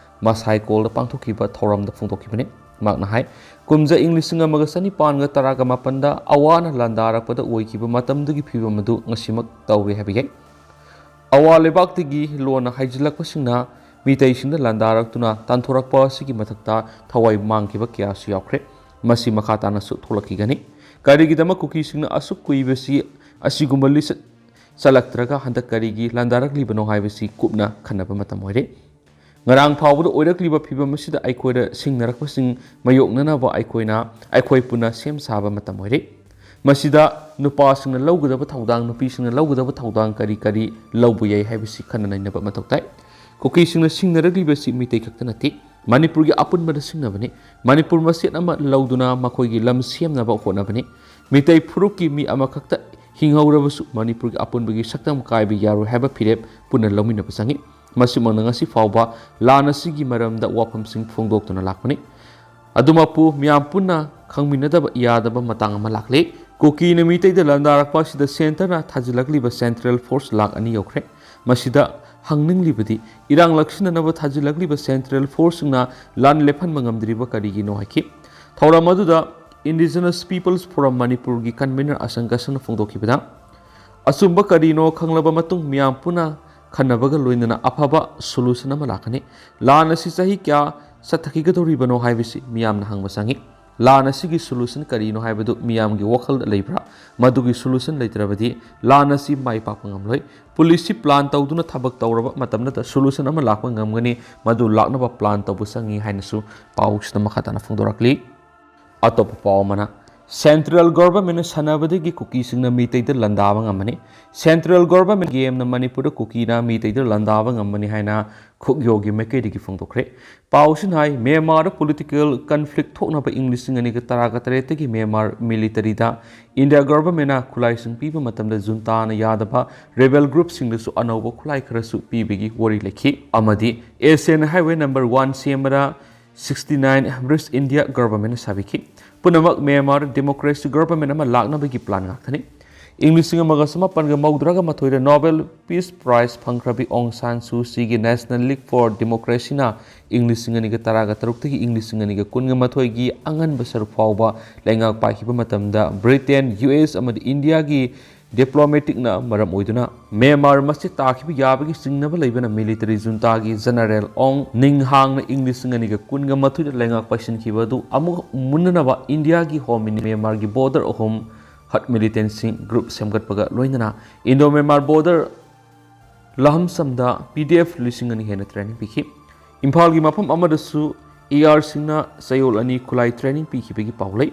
ꯃꯁꯥꯏꯀꯣꯜꯗ ꯄꯥꯡꯊꯣꯛꯈꯤꯕ ꯊꯧꯔꯝꯗ ꯐꯣꯡꯗꯣꯛꯈꯤꯕꯅꯤ꯫ ꯃꯍꯥꯛꯅ ꯍꯥꯏ, ꯀꯨꯝꯖꯥ ꯏꯪ ꯂꯤꯁꯤꯡ ꯑꯃꯒ ꯆꯅꯤꯄꯥꯟꯒ ꯇꯔꯥꯒ ꯃꯥꯄꯟꯗ ꯑꯋꯥꯅ ꯂꯥꯟꯗꯥꯔꯛꯄꯗ ꯑꯣꯏꯈꯤꯕ ꯃꯇꯝꯗꯨꯒꯤ ꯐꯤꯕꯝ ꯑꯗꯨ ꯉꯁꯤꯃꯛ ꯇꯧꯔꯤ ꯍꯥꯏꯕ ꯌꯥꯏ꯫ ꯑꯋꯥ ꯂꯩꯕꯥꯛꯇꯒꯤ ꯂꯣꯟꯅ ꯍꯩꯖꯤꯜꯂꯛꯄꯁꯤꯡꯅ ꯃꯤꯇꯩꯁꯤꯡꯗ ꯂꯥꯟꯗꯥꯔꯛꯇꯨꯅ ꯇꯥꯟꯊꯣꯔꯛꯄ ꯑꯁꯤꯒꯤ ꯃꯊꯛꯇ ꯊꯋꯥꯏ ꯃꯥꯡꯈꯤꯕ ꯀꯌꯥꯁꯨ ꯌꯥꯎꯈ꯭ꯔꯦ꯫ ꯃꯁꯤ ꯃꯈꯥ ꯇꯥꯅꯁꯨ ꯊꯣꯛꯂꯛꯈꯤꯒꯅꯤ꯫ ꯀꯔꯤꯒꯤꯗꯃꯛ ꯀꯨꯀꯤꯁꯤꯡꯅ ꯑꯁꯨꯛ ꯀꯨꯏꯕꯁꯤ ꯑꯁꯤꯒꯨꯝꯕ ꯂꯤꯆꯠ ꯆꯠꯂꯛꯇ꯭ꯔꯒ ꯍꯟꯗꯛ ꯀꯔꯤꯒꯤ ꯂꯥꯟꯗꯥꯔꯛꯂꯤꯕꯅꯣ ꯍꯥꯏꯕꯁꯤ ꯀꯨꯞꯅ ꯈꯟꯅꯕ ꯃꯇꯝ ꯑꯣꯏꯔꯦ꯫ ꯉꯔꯥꯡ ꯐꯥꯎꯕꯗ ꯑꯣꯏꯔꯛꯂꯤꯕ ꯐꯤꯕꯝ ꯑꯁꯤꯗ ꯑꯩꯈꯣꯏꯗ ꯁꯤꯡꯅꯔꯛꯄꯁꯤꯡ ꯃꯥꯌꯣꯛꯅꯅꯕ ꯑꯩꯈꯣꯏꯅ, ꯑꯩꯈꯣꯏ ꯄꯨꯟꯅ ꯁꯦꯝ ꯁꯥꯕ ꯃꯇꯝ ꯑꯣꯏꯔꯦ꯫ ꯃꯁꯤꯗ ꯅꯨꯄꯥꯁꯤꯡꯅ ꯂꯧꯒꯗꯕ ꯊꯧꯗꯥꯡ, ꯅꯨꯄꯤꯁꯤꯡꯅ ꯂꯧꯒꯗꯕ ꯊꯧꯗꯥꯡ ꯀꯔꯤ ꯀꯔꯤ ꯂꯧꯕ ꯌꯥꯏ ꯍꯥꯏꯕꯁꯤ ꯈꯟꯅ ꯅꯩꯅꯕ ꯃꯊꯧ ꯇꯥꯏ꯫ ꯀꯨꯀꯤꯁꯤꯡꯅ ꯁꯤꯡꯅꯔꯛꯂꯤꯕꯁꯤ ꯃꯤꯇꯩ ꯈꯛꯇ ꯅꯠꯇꯦ, ꯃꯅꯤꯄꯨꯔꯒꯤ ꯑꯄꯨꯟꯕꯗ ꯁꯤꯡꯅꯕꯅꯤ꯫ ꯃꯅꯤꯄꯨꯔ ꯃꯆꯦꯠ ꯑꯃ ꯂꯧꯗꯨꯅ ꯃꯈꯣꯏꯒꯤ ꯂꯝ ꯁꯦꯝꯅꯕ ꯍꯣꯠꯅꯕꯅꯤ꯫ ꯃꯤꯇꯩ ꯐꯨꯔꯨꯞꯀꯤ ꯃꯤ ꯑꯃꯈꯛꯇ ꯍꯤꯡꯍꯧꯔꯕꯁꯨ ꯃꯅꯤꯄꯨꯔꯒꯤ ꯑꯄꯨꯟꯕꯒꯤ ꯁꯛꯇꯝ ꯀꯥꯏꯕ ꯌꯥꯔꯣꯏ ꯍꯥꯏꯕ ꯐꯤꯔꯦꯞ ꯄꯨꯟꯅ ꯂꯧꯃꯤꯟꯅꯕ ꯆꯪꯏ꯫ ꯃꯁꯤꯃꯛꯅ ꯉꯁꯤ ꯐꯥꯎꯕ ꯂꯥꯟ ꯑꯁꯤꯒꯤ ꯃꯔꯝꯗ ꯋꯥꯐꯝꯁꯤꯡ ꯐꯣꯡꯗꯣꯛꯇꯨꯅ ꯂꯥꯛꯄꯅꯤ꯫ ꯑꯗꯨꯃꯛꯄꯨ ꯃꯤꯌꯥꯝ ꯄꯨꯟꯅ ꯈꯪꯃꯤꯟꯅꯗꯕ ꯌꯥꯗꯕ ꯃꯇꯥꯡ ꯑꯃ ꯂꯥꯛꯂꯦ꯫ ꯀꯨꯀꯤꯅ ꯃꯤꯇꯩꯗ ꯂꯥꯟꯗꯥꯔꯛꯄ ꯑꯁꯤꯗ ꯁꯦꯟꯇꯔꯅ ꯊꯥꯖꯤꯜꯂꯛꯂꯤꯕ ꯁꯦꯟꯇ꯭ꯔꯦꯜ ꯐꯣꯔꯁ ꯂꯥꯈ ꯑꯅꯤ ꯌꯧꯈ꯭ꯔꯦ꯫ ꯃꯁꯤꯗ ꯍꯪꯅꯤꯡꯂꯤꯕꯗꯤ ꯏꯔꯥꯡ ꯂꯥꯛꯁꯤꯟꯅꯅꯕ ꯊꯥꯖꯤꯜꯂꯛꯂꯤꯕ ꯁꯦꯟꯇ꯭ꯔꯦꯜ ꯐꯣꯔꯁꯁꯤꯡꯅ ꯂꯥꯟ ꯂꯦꯞꯍꯟꯕ ꯉꯝꯗ꯭ꯔꯤꯕ ꯀꯔꯤꯒꯤꯅꯣ ꯍꯥꯏꯈꯤ꯫ ꯊꯧꯔꯝ ꯑꯗꯨꯗ Indigenous Peoples Forum ꯃꯅꯤꯄꯨꯔꯒꯤ ꯀꯟꯚꯤꯅꯔ ꯑꯁꯪ ꯀꯁꯟꯅ ꯐꯣꯡꯗꯣꯛꯈꯤꯕꯗ, ꯑꯆꯨꯝꯕ ꯀꯔꯤꯅꯣ ꯈꯪꯂꯕ ꯃꯇꯨꯡ ꯃꯤꯌꯥꯝ ꯄꯨꯟꯅ ꯈꯟꯅꯕꯒ ꯂꯣꯏꯅꯅ ꯑꯐꯕ ꯁꯣꯂꯨꯁꯟ ꯑꯃ ꯂꯥꯛꯀꯅꯤ꯫ ꯂꯥꯟ ꯑꯁꯤ ꯆꯍꯤ ꯀꯌꯥ ꯆꯠꯊꯈꯤꯒꯗꯧꯔꯤꯕꯅꯣ ꯍꯥꯏꯕꯁꯤ ꯃꯤꯌꯥꯝꯅ ꯍꯪꯕ ꯆꯪꯏ꯫ ꯂꯥꯟ ꯑꯁꯤꯒꯤ ꯁꯣꯂꯨꯁꯟ ꯀꯔꯤꯅꯣ ꯍꯥꯏꯕꯗꯨ ꯃꯤꯌꯥꯝꯒꯤ ꯋꯥꯈꯜꯗ ꯂꯩꯕ꯭ꯔꯥ? ꯃꯗꯨꯒꯤ ꯁꯣꯂꯨꯁꯟ ꯂꯩꯇ꯭ꯔꯕꯗꯤ ꯂꯥꯟ ꯑꯁꯤ ꯃꯥꯏ ꯄꯥꯛꯄ ꯉꯝꯂꯣꯏ꯫ ꯄꯨꯂꯤꯁꯁꯤ ꯄ꯭ꯂꯥꯟ ꯇꯧꯗꯨꯅ ꯊꯕꯛ ꯇꯧꯔꯕ ꯃꯇꯝꯗꯇ ꯁꯣꯂꯨꯁꯟ ꯑꯃ ꯂꯥꯛꯄ ꯉꯝꯒꯅꯤ꯫ ꯃꯗꯨ ꯂꯥꯛꯅꯕ ꯄ꯭ꯂꯥꯟ ꯇꯧꯕ ꯆꯪꯏ ꯍꯥꯏꯅꯁꯨ ꯄꯥꯎꯁꯤꯗ ꯃꯈꯥ ꯇꯥꯅ ꯐꯣꯡꯗꯣꯔꯛꯂꯤ꯫ ꯑꯇꯣꯞꯄ ꯄꯥꯎ ꯑꯃꯅ, Central Governmentꯅ ꯁꯥꯟꯅꯕꯗꯒꯤ ꯀꯨꯀꯤꯁꯤꯡꯅ ꯃꯤꯇꯩꯗ ꯂꯥꯟꯗꯥꯕ ꯉꯝꯃꯅꯤ꯫ Central Government gameꯅ ꯃꯅꯤꯄꯨꯔꯗ ꯀꯨꯀꯤꯅ ꯃꯤꯇꯩꯗ ꯂꯥꯟꯗꯥꯕ ꯉꯝꯃꯅꯤ ꯍꯥꯏꯅ ꯈꯣꯛꯌꯣꯒꯤ ꯃꯥꯏꯀꯩꯗꯒꯤ ꯐꯣꯡꯗꯣꯛꯈ꯭ꯔꯦ꯫ ꯄꯥꯎꯁꯤꯅ ꯍꯥꯏ, ꯃ꯭ꯌꯥꯟꯃꯥꯔꯗ political conflict ꯊꯣꯛꯅꯕ ꯏꯪ ꯂꯤꯁꯤꯡ ꯑꯅꯤꯒ ꯇꯔꯥꯒ ꯇꯔꯦꯠꯇꯒꯤ ꯃ꯭ꯌꯥꯟꯃꯥꯔ militaryꯗ India Governmentꯅ ꯈꯨꯠꯂꯥꯏꯁꯤꯡ ꯄꯤꯕ ꯃꯇꯝꯗ juntaꯅ ꯌꯥꯗꯕ rebel groupꯁꯤꯡꯗꯁꯨ ꯑꯅꯧꯕ ꯈꯨꯠꯂꯥꯏ ꯈꯔꯁꯨ ꯄꯤꯕꯒꯤ ꯋꯥꯔꯤ ꯂꯩꯈꯤ꯫ ꯑꯃꯗꯤ Asian Highway number one ꯁꯦꯝꯕꯗ sixty nine British India Governmentꯅ ꯁꯥꯕꯤꯈꯤ꯫ ꯄꯨꯝꯅꯃꯛ ꯃ꯭ꯌꯥꯟꯃꯥꯔ democracy government ꯑꯃ ꯂꯥꯛꯅꯕꯒꯤ plan ꯉꯥꯛꯇꯅꯤ꯫ ꯏꯪ ꯂꯤꯁꯤꯡ ꯑꯃꯒ ꯆꯃꯥꯄꯟꯒ ꯃꯧꯗ꯭ꯔꯥꯒ ꯃꯥꯊꯣꯏꯗ Nobel Peace Prize ꯐꯪꯈ꯭ꯔꯕꯤ ꯑꯣꯡ ꯁꯥꯟ ꯁꯨ ꯆꯤꯒꯤ National League for Democracyꯅ ꯏꯪ ꯂꯤꯁꯤꯡ ꯑꯅꯤꯒ ꯇꯔꯥꯒ ꯇꯔꯨꯛꯇꯒꯤ ꯏꯪ ꯂꯤꯁꯤꯡ ꯑꯅꯤꯒ ꯀꯨꯟꯒ ꯃꯥꯊꯣꯏꯒꯤ ꯑꯉꯟꯕ ꯁꯔꯨꯛ ꯐꯥꯎꯕ ꯂꯩꯉꯥꯛ ꯄꯥꯏꯈꯤꯕ ꯃꯇꯝꯗ Britain, U S ꯑꯃꯗꯤ Indiaꯒꯤ diplomaticꯅ ꯃꯔꯝ ꯑꯣꯏꯗꯨꯅ ꯃ꯭ꯌꯥꯟꯃꯥꯔ ꯃꯁꯤ ꯇꯥꯈꯤꯕ ꯌꯥꯕꯒꯤ ꯆꯤꯡꯅꯕ ꯂꯩꯕꯅ military juntaꯒꯤ General ꯑꯣꯡ ꯅꯤꯡꯍꯥꯡꯅ ꯏꯪ ꯂꯤꯁꯤꯡ ꯑꯅꯤꯒ ꯀꯨꯟꯒ ꯃꯥꯊꯣꯏꯗ ꯂꯩꯉꯥꯛ ꯄꯥꯏꯁꯤꯟꯈꯤꯕ ꯑꯗꯨ ꯑꯃꯨꯛ ꯃꯨꯟꯅꯅꯕ Indiaꯒꯤ Home Ministry ꯃ꯭ꯌꯥꯟꯃꯥꯔꯒꯤ border ꯑꯍꯨꯝ ꯍꯠ militantꯁꯤꯡ group ꯁꯦꯝꯒꯠꯄꯒ ꯂꯣꯏꯅꯅ Indo-Myanmar border ꯂꯍꯝꯁꯝꯗ P D F ꯂꯤꯁꯤꯡ ꯑꯅꯤ ꯍꯦꯟꯅ training ꯄꯤꯈꯤ꯫ ꯏꯝꯐꯥꯜꯒꯤ ꯃꯐꯝ ꯑꯃꯗꯁꯨ ARꯁꯤꯡꯅ ꯆꯌꯣꯜ ꯑꯅꯤ ꯈꯨꯠꯂꯥꯏ training ꯄꯤꯈꯤꯕꯒꯤ ꯄꯥꯎ ꯂꯩ꯫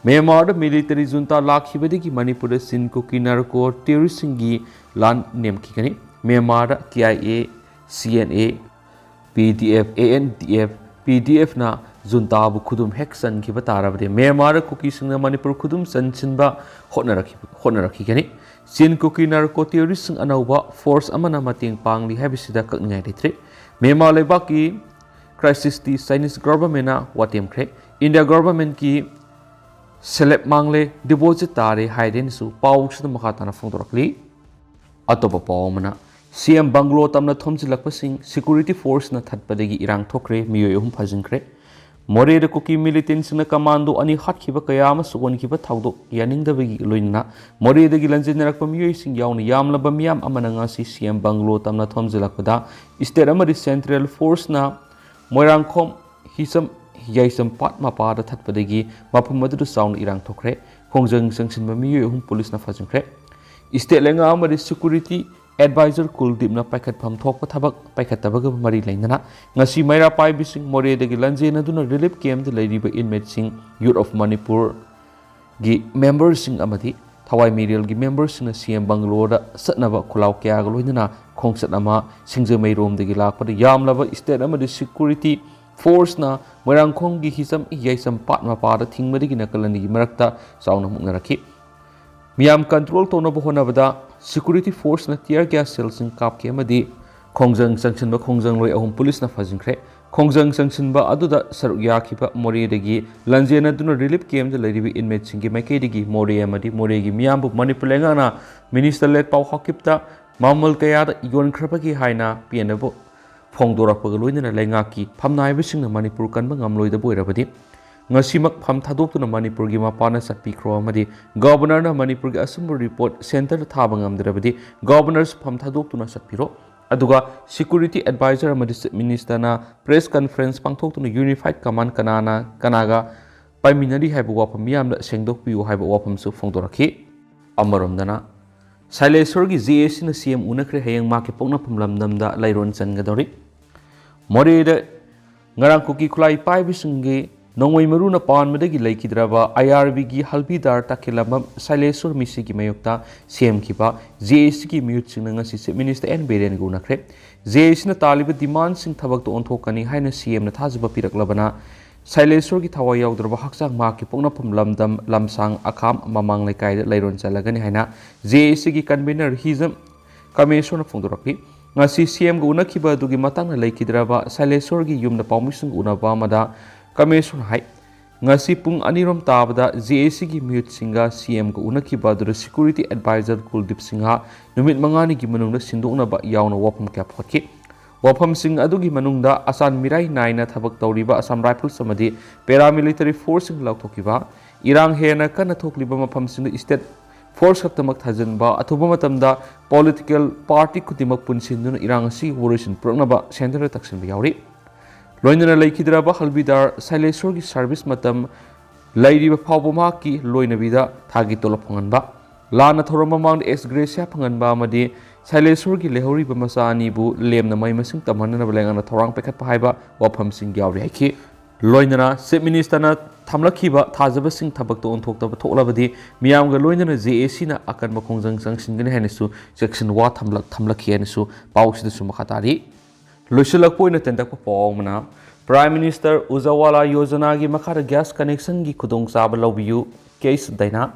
ꯃ꯭ꯌꯥꯟꯃꯥꯔꯗ military junta ꯂꯥꯛꯈꯤꯕꯗꯒꯤ ꯃꯅꯤꯄꯨꯔꯗ Chin Kuki narco terroristꯁꯤꯡꯒꯤ line ꯅꯦꯝꯈꯤꯒꯅꯤ꯫ ꯃ꯭ꯌꯥꯟꯃꯥꯔꯗ K I A, C N A, P D F, A N D F, P D Fꯅ juntaꯕꯨ ꯈꯨꯗꯨꯝ ꯍꯦꯛ ꯆꯟꯈꯤꯕ ꯇꯥꯔꯕꯗꯤ ꯃ꯭ꯌꯥꯟꯃꯥꯔꯗ ꯀꯨꯀꯤꯁꯤꯡꯅ ꯃꯅꯤꯄꯨꯔ ꯈꯨꯗꯨꯝ ꯆꯟꯁꯤꯟꯕ ꯍꯣꯠꯅꯔꯛꯈꯤ-, ꯍꯣꯠꯅꯔꯛꯈꯤꯒꯅꯤ꯫ Chin Kuki narco terroristꯁꯤꯡ ꯑꯅꯧꯕ force ꯑꯃꯅ ꯃꯇꯦꯡ ꯄꯥꯡꯂꯤ ꯍꯥꯏꯕꯁꯤꯗ ꯀꯛꯅꯤꯡꯉꯥꯏ ꯂꯩꯇ꯭ꯔꯤ꯫ ꯃ꯭ꯌꯥꯟꯃꯥꯔ ꯂꯩꯕꯥꯛꯀꯤ crisisꯇꯤ Chinese governmentꯅ ꯋꯥꯇꯦꯝꯈ꯭ꯔꯦ꯫ India governmentꯀꯤ ꯁꯦꯂꯦꯞ ꯃꯥꯡꯂꯦ, deposit ꯇꯥꯔꯦ ꯍꯥꯏꯔꯦꯅꯁꯨ ꯄꯥꯎꯁꯤꯗ ꯃꯈꯥ ꯇꯥꯅ ꯐꯣꯡꯗꯣꯔꯛꯂꯤ꯫ ꯑꯇꯣꯞꯄ ꯄꯥꯎ ꯑꯃꯅ, C M bungalow ꯇꯝꯅ ꯊꯣꯝꯖꯤꯜꯂꯛꯄꯁꯤꯡ security forceꯅ ꯊꯠꯄꯗꯒꯤ ꯏꯔꯥꯡ ꯊꯣꯛꯈ꯭ꯔꯦ, ꯃꯤꯑꯣꯏ ꯑꯍꯨꯝ ꯐꯥꯖꯤꯟꯈ꯭ꯔꯦ꯫ ꯃꯣꯔꯦꯗ ꯀꯨꯀꯤ militantꯁꯤꯡꯅ commando ꯑꯅꯤ ꯍꯥꯠꯈꯤꯕ ꯀꯌꯥ ꯑꯃ ꯁꯣꯛꯍꯟꯈꯤꯕ ꯊꯧꯗꯣꯛ ꯌꯥꯅꯤꯡꯗꯕꯒꯤ ꯂꯣꯏꯅꯅ ꯃꯣꯔꯦꯗꯒꯤ ꯂꯟꯖꯦꯟꯅꯔꯛꯄ ꯃꯤꯑꯣꯏꯁꯤꯡ ꯌꯥꯎꯅ ꯌꯥꯝꯂꯕ ꯃꯤꯌꯥꯝ ꯑꯃꯅ ꯉꯁꯤ C M bungalow ꯇꯝꯅ ꯊꯣꯝꯖꯤꯜꯂꯛꯄꯗ state ꯑꯃꯗꯤ central forceꯅ ꯃꯣꯏꯔꯥꯡꯈꯣꯝ ꯍꯤꯁꯝ ꯌꯥꯏꯁꯝ ꯄꯥꯠ ꯃꯄꯥꯗ ꯊꯠꯄꯗꯒꯤ ꯃꯐꯝ ꯑꯗꯨꯗ ꯆꯥꯎꯅ ꯏꯔꯥꯡ ꯊꯣꯛꯈ꯭ꯔꯦ꯫ ꯈꯣꯡꯖꯪ ꯆꯪꯁꯤꯟꯕ ꯃꯤꯑꯣꯏ ꯑꯍꯨꯝ ꯄꯨꯂꯤꯁꯅ ꯐꯥꯖꯤꯟꯈ꯭ꯔꯦ꯫ State ꯂꯩꯉꯥꯛ ꯑꯃꯗꯤ security advisor ꯀꯨꯜꯗꯤꯞꯅ ꯄꯥꯏꯈꯠꯐꯝ ꯊꯣꯛꯄ ꯊꯕꯛ ꯄꯥꯏꯈꯠꯇꯕꯒ ꯃꯔꯤ ꯂꯩꯅꯅ ꯉꯁꯤ ꯃꯩꯔꯥ ꯄꯥꯏꯕꯤꯁꯤꯡ ꯃꯣꯔꯦꯗꯒꯤ ꯂꯟꯖꯦꯟꯅꯗꯨꯅ relief campꯇ ꯂꯩꯔꯤꯕ inmateꯁꯤꯡ Youth of Manipur ꯒꯤ ꯃꯦꯝꯕꯔꯁꯤꯡ ꯑꯃꯗꯤ ꯊꯋꯥꯏ ꯃꯤꯔꯦꯜꯒꯤ ꯃꯦꯝꯕꯔꯁꯤꯡꯅ ꯁꯤ ꯑꯦꯝ ꯕꯪꯒꯂꯣꯔꯗ ꯆꯠꯅꯕ ꯈꯨꯜꯂꯥꯎ ꯀꯌꯥꯒ ꯂꯣꯏꯅꯅ ꯈꯣꯡꯆꯠ ꯑꯃ, ꯁꯤꯡꯖꯃꯩꯔꯣꯝꯗꯒꯤ ꯂꯥꯛꯄꯗ ꯌꯥꯝꯂꯕ ꯁ꯭ꯇꯦꯠ ꯑꯃꯗꯤ ꯁꯦꯀ꯭ꯌꯨꯔꯤꯇꯤ ꯐꯣꯔꯁꯅ ꯃꯣꯏꯔꯥꯡꯈꯣꯡꯒꯤ ꯍꯤꯖꯝ ꯌꯥꯏꯁꯝ ꯄꯥꯠ ꯃꯄꯥꯗ ꯊꯤꯡꯕꯗꯒꯤ ꯅꯥꯀꯜ ꯑꯅꯤꯒꯤ ꯃꯔꯛꯇ ꯆꯥꯎꯅ ꯃꯨꯛꯅꯔꯛꯈꯤ꯫ ꯃꯤꯌꯥꯝ ꯀꯟꯇ꯭ꯔꯣꯜ ꯇꯧꯅꯕ ꯍꯣꯠꯅꯕꯗ ꯁꯦꯀ꯭ꯌꯨꯔꯤꯇꯤ ꯐꯣꯔꯁꯅ ꯇꯤꯌꯔ ꯒ꯭ꯌꯥꯁ ꯁꯦꯜꯁꯤꯡ ꯀꯥꯞꯈꯤ ꯑꯃꯗꯤ ꯈꯣꯡꯖꯪ ꯆꯪꯁꯤꯟꯕ ꯈꯣꯡꯖꯪꯂꯣꯏ ꯑꯍꯨꯝ ꯄꯨꯂꯤꯁꯅ ꯐꯥꯖꯤꯟꯈ꯭ꯔꯦ꯫ ꯈꯣꯡꯖꯪ ꯆꯪꯁꯤꯟꯕ ꯑꯗꯨꯗ ꯁꯔꯨꯛ ꯌꯥꯈꯤꯕ ꯃꯣꯔꯦꯗꯒꯤ ꯂꯟꯖꯦꯟꯅꯗꯨꯅ ꯔꯤꯂꯤꯐ ꯀꯦꯝꯞꯇ ꯂꯩꯔꯤꯕ ꯏꯟꯃꯦꯠꯁꯤꯡꯒꯤ ꯃꯥꯏꯀꯩꯗꯒꯤ ꯃꯣꯔꯦ ꯑꯃꯗꯤ ꯃꯣꯔꯦꯒꯤ ꯃꯤꯌꯥꯝꯕꯨ ꯃꯅꯤꯄꯨꯔ ꯂꯩꯉꯥꯛꯅ ꯃꯤꯅꯤꯁꯇꯔ ꯂꯦꯠꯄꯥꯎ ꯍꯥꯎꯀꯤꯞꯇ ꯃꯃꯜ ꯀꯌꯥꯗ ꯌꯣꯟꯈ꯭ꯔꯕꯒꯦ ꯍꯥꯏꯅ ꯄꯦꯟꯅꯕ ꯐꯣꯡꯗꯣꯔꯛꯄꯒ ꯂꯣꯏꯅꯅ ꯂꯩꯉꯥꯛꯀꯤ ꯐꯝꯅꯥꯏꯕꯁꯤꯡꯅ ꯃꯅꯤꯄꯨꯔ ꯀꯟꯕ ꯉꯝꯂꯣꯏꯗꯕ ꯑꯣꯏꯔꯕꯗꯤ ꯉꯁꯤꯃꯛ ꯐꯝ ꯊꯥꯗꯣꯛꯇꯨꯅ ꯃꯅꯤꯄꯨꯔꯒꯤ ꯃꯄꯥꯟꯗ ꯆꯠꯄꯤꯈ꯭ꯔꯣ ꯑꯃꯗꯤ ꯒꯚꯔꯅꯔꯅ ꯃꯅꯤꯄꯨꯔꯒꯤ ꯑꯆꯨꯝꯕ ꯔꯤꯄꯣꯔꯠ ꯁꯦꯟꯇꯔꯗ ꯊꯥꯕ ꯉꯝꯗ꯭ꯔꯕꯗꯤ ꯒꯚꯔꯅꯔꯁꯨ ꯐꯝ ꯊꯥꯗꯣꯛꯇꯨꯅ ꯆꯠꯄꯤꯔꯣ꯫ ꯑꯗꯨꯒ ꯁꯦꯀ꯭ꯌꯨꯔꯤꯇꯤ ꯑꯦꯗꯚꯥꯏꯖꯔ ꯑꯃꯗꯤ ꯆꯤꯐ ꯃꯤꯅꯤꯁꯇꯔꯅ ꯄ꯭ꯔꯦꯁ ꯀꯟꯐꯔꯦꯟꯁ ꯄꯥꯡꯊꯣꯛꯇꯨꯅ ꯌꯨꯅꯤꯐꯥꯏꯠ ꯀꯃꯥꯟ ꯀꯅꯥꯅ ꯀꯅꯥꯒ ꯄꯥꯏꯃꯤꯟꯅꯔꯤ ꯍꯥꯏꯕ ꯋꯥꯐꯝ ꯃꯤꯌꯥꯝꯗ ꯁꯦꯡꯗꯣꯛꯄꯤꯌꯨ ꯍꯥꯏꯕ ꯋꯥꯐꯝꯁꯨ ꯐꯣꯡꯗꯣꯔꯛꯈꯤ꯫ ꯑꯃꯔꯣꯝꯗꯅ ꯁꯥꯏꯂꯦꯁꯣꯔꯒꯤ ꯖꯦ ꯑꯦ ꯁꯤꯅ ꯁꯤ ꯑꯦꯝ ꯎꯅꯈ꯭ꯔꯦ, ꯍꯌꯦꯡ ꯃꯍꯥꯛꯀꯤ ꯄꯣꯛꯅꯐꯝ ꯂꯝꯗꯝꯗ ꯂꯩꯔꯣꯟ ꯆꯟꯒꯗꯧꯔꯤ꯫ ꯃꯣꯔꯦꯗ ꯉꯔꯥꯡ ꯀꯨꯀꯤ ꯈꯨꯠꯂꯥꯏ ꯄꯥꯏꯕꯁꯤꯡꯒꯤ ꯅꯣꯡꯃꯩ ꯃꯔꯨꯅ ꯄꯥꯟꯕꯗꯒꯤ ꯂꯩꯈꯤꯗ꯭ꯔꯕ ꯑꯥꯏ ꯑꯥꯔ ꯕꯤꯒꯤ ꯍꯜꯕꯤꯗꯥꯔ ꯇꯥꯈꯦꯜꯂꯝꯕꯝ ꯁꯥꯏꯂꯦꯁꯣꯔ ꯃꯤꯁꯤꯒꯤ ꯃꯥꯌꯣꯛꯇ ꯁꯦꯝꯈꯤꯕ ꯖꯦ ꯑꯦ ꯁꯤꯒꯤ ꯃꯤꯍꯨꯠꯁꯤꯡꯅ ꯉꯁꯤ ꯆꯤꯐ ꯃꯤꯅꯤꯁꯇꯔ ꯑꯦꯟ ꯕꯤꯔꯦꯟꯒ ꯎꯅꯈ꯭ꯔꯦ꯫ ꯖꯦ ꯑꯦ ꯁꯤꯅ ꯇꯥꯜꯂꯤꯕ ꯗꯤꯃꯥꯟꯁꯤꯡ ꯊꯕꯛꯇ ꯑꯣꯟꯊꯣꯛꯀꯅꯤ ꯍꯥꯏꯅ ꯁꯤ ꯑꯦꯝꯅ ꯊꯥꯖꯕ ꯄꯤꯔꯛꯂꯕꯅ ꯁꯥꯏꯂꯦꯁꯣꯔꯒꯤ ꯊꯋꯥꯏ ꯌꯥꯎꯗ꯭ꯔꯕ ꯍꯛꯆꯥꯡ ꯃꯍꯥꯛꯀꯤ ꯄꯣꯛꯅꯐꯝ ꯂꯝꯗꯝ ꯂꯝꯁꯥꯡ ꯑꯈꯥꯝ ꯃꯃꯥꯡ ꯂꯩꯀꯥꯏꯗ ꯂꯩꯔꯣꯟ ꯆꯜꯂꯒꯅꯤ ꯍꯥꯏꯅ ꯖꯦ ꯑꯦ ꯁꯤꯒꯤ ꯀꯟꯚꯦꯅꯔ ꯍꯤꯖꯝ ꯀꯃꯦꯁꯣꯔꯅ ꯐꯣꯡꯗꯣꯔꯛꯈꯤ꯫ ꯉꯁꯤ ꯁꯤ ꯑꯦꯝꯒ ꯎꯅꯈꯤꯕ ꯑꯗꯨꯒꯤ ꯃꯇꯥꯡꯗ ꯂꯩꯈꯤꯗ꯭ꯔꯕ ꯁꯥꯏꯂꯦꯁꯣꯔꯒꯤ ꯌꯨꯝꯗ ꯄꯥꯎꯃꯤꯁꯤꯡꯒ ꯎꯅꯕ ꯑꯃꯗ ꯀꯃꯦꯁꯣꯔꯅ ꯍꯥꯏ, ꯉꯁꯤ ꯄꯨꯡ ꯑꯅꯤꯔꯣꯝ ꯇꯥꯕꯗ ꯖꯦ ꯑꯦ ꯁꯤꯒꯤ ꯃꯤꯍꯨꯠꯁꯤꯡꯒ ꯁꯤ ꯑꯦꯝꯒ ꯎꯅꯈꯤꯕ ꯑꯗꯨꯗ ꯁꯦꯀ꯭ꯌꯨꯔꯤꯇꯤ ꯑꯦꯗꯚꯥꯏꯖꯔ ꯀꯨꯜꯗꯤꯞ ꯁꯤꯡꯍ ꯅꯨꯃꯤꯠ ꯃꯉꯥꯅꯤꯒꯤ ꯃꯅꯨꯡꯗ ꯁꯤꯟꯗꯣꯛꯅꯕ ꯌꯥꯎꯅ ꯋꯥꯐꯝ ꯀꯌꯥ ꯄꯨꯈꯠꯈꯤ꯫ ꯋꯥꯐꯝꯁꯤꯡ ꯑꯗꯨꯒꯤ ꯃꯅꯨꯡꯗ ꯑꯆꯥꯟ ꯃꯤꯔꯥꯏ ꯅꯥꯏꯅ ꯊꯕꯛ ꯇꯧꯔꯤꯕ ꯑꯁꯥꯝ ꯔꯥꯏꯐꯜꯁ ꯑꯃꯗꯤ ꯄꯦꯔꯥꯃꯤꯂꯤꯇꯔꯤ ꯐꯣꯔꯁꯁꯤꯡ ꯂꯥꯎꯊꯣꯛꯈꯤꯕ, ꯏꯔꯥꯡ ꯍꯦꯟꯅ ꯀꯟꯅ ꯊꯣꯛꯂꯤꯕ ꯃꯐꯝꯁꯤꯡꯗ ꯁ꯭ꯇꯦꯠ ꯐꯣꯔꯁ ꯈꯛꯇꯃꯛ ꯊꯥꯖꯤꯟꯕ, ꯑꯊꯨꯕ ꯃꯇꯝꯗ ꯄꯣꯂꯤꯇꯤꯀꯦꯜ ꯄꯥꯔꯇꯤ ꯈꯨꯗꯤꯡꯃꯛ ꯄꯨꯟꯁꯤꯟꯗꯨꯅ ꯏꯔꯥꯡ ꯑꯁꯤꯒꯤ ꯋꯥꯔꯣꯏꯁꯤꯟ ꯄꯨꯔꯛꯅꯕ ꯁꯦꯟꯇꯔꯗ ꯇꯛꯁꯤꯟꯕ ꯌꯥꯎꯔꯤ꯫ ꯂꯣꯏꯅꯅ ꯂꯩꯈꯤꯗ꯭ꯔꯕ ꯍꯜꯕꯤꯗꯥꯔ ꯁꯥꯏꯂꯦꯁꯣꯔꯒꯤ ꯁꯥꯔꯚꯤꯁ ꯃꯇꯝ ꯂꯩꯔꯤꯕ ꯐꯥꯎꯕ ꯃꯍꯥꯛꯀꯤ ꯂꯣꯏꯅꯕꯤꯗ ꯊꯥꯒꯤ ꯇꯣꯂꯣꯞ ꯐꯪꯍꯟꯕ, ꯂꯥꯟꯅ ꯊꯧꯔꯝ ꯃꯃꯥꯡꯗ ꯑꯦꯛꯁ ꯒ꯭ꯔꯦꯁꯤꯌꯥ ꯐꯪꯍꯟꯕ ꯑꯃꯗꯤ ꯁꯥꯏꯂꯦꯁꯣꯔꯒꯤ ꯂꯩꯍꯧꯔꯤꯕ ꯃꯆꯥ ꯑꯅꯤꯕꯨ ꯂꯦꯝꯅ ꯃꯍꯩ ꯃꯁꯤꯡ ꯇꯝꯍꯟꯅꯅꯕ ꯂꯩꯉꯥꯛꯅ ꯊꯧꯔꯥꯡ ꯄꯥꯏꯈꯠꯄ ꯍꯥꯏꯕ ꯋꯥꯐꯝꯁꯤꯡ ꯌꯥꯎꯔꯤ ꯍꯥꯏꯈꯤ꯫ ꯂꯣꯏꯅꯅ Chief Ministerꯅ ꯊꯝꯂꯛꯈꯤꯕ ꯊꯥꯖꯕꯁꯤꯡ ꯊꯕꯛꯇ ꯑꯣꯟꯊꯣꯛꯇꯕ ꯊꯣꯛꯂꯕꯗꯤ ꯃꯤꯌꯥꯝꯒ ꯂꯣꯏꯅꯅ J A Cꯅ ꯑꯀꯟꯕ ꯈꯣꯡꯖꯪ ꯆꯪꯁꯤꯟꯒꯅꯤ ꯍꯥꯏꯅꯁꯨ ꯆꯦꯛꯁꯤꯟ ꯋꯥ ꯊꯝꯂꯛ-, ꯊꯝꯂꯛꯈꯤ ꯍꯥꯏꯅꯁꯨ ꯄꯥꯎꯁꯤꯗꯁꯨ ꯃꯈꯥ ꯇꯥꯔꯤ꯫ ꯂꯣꯏꯁꯤꯜꯂꯛꯄ ꯑꯣꯏꯅ ꯇꯦꯟꯇꯛꯄ ꯄꯥꯎ ꯑꯃꯅ, Prime Minister Ujjwala Yojanaꯒꯤ ꯃꯈꯥꯗ gas connectionꯒꯤ ꯈꯨꯗꯣꯡꯆꯥꯕ ꯂꯧꯕꯤꯌꯨ, ꯀꯦ ꯑꯩꯆ ꯗꯥꯏꯅꯥ꯫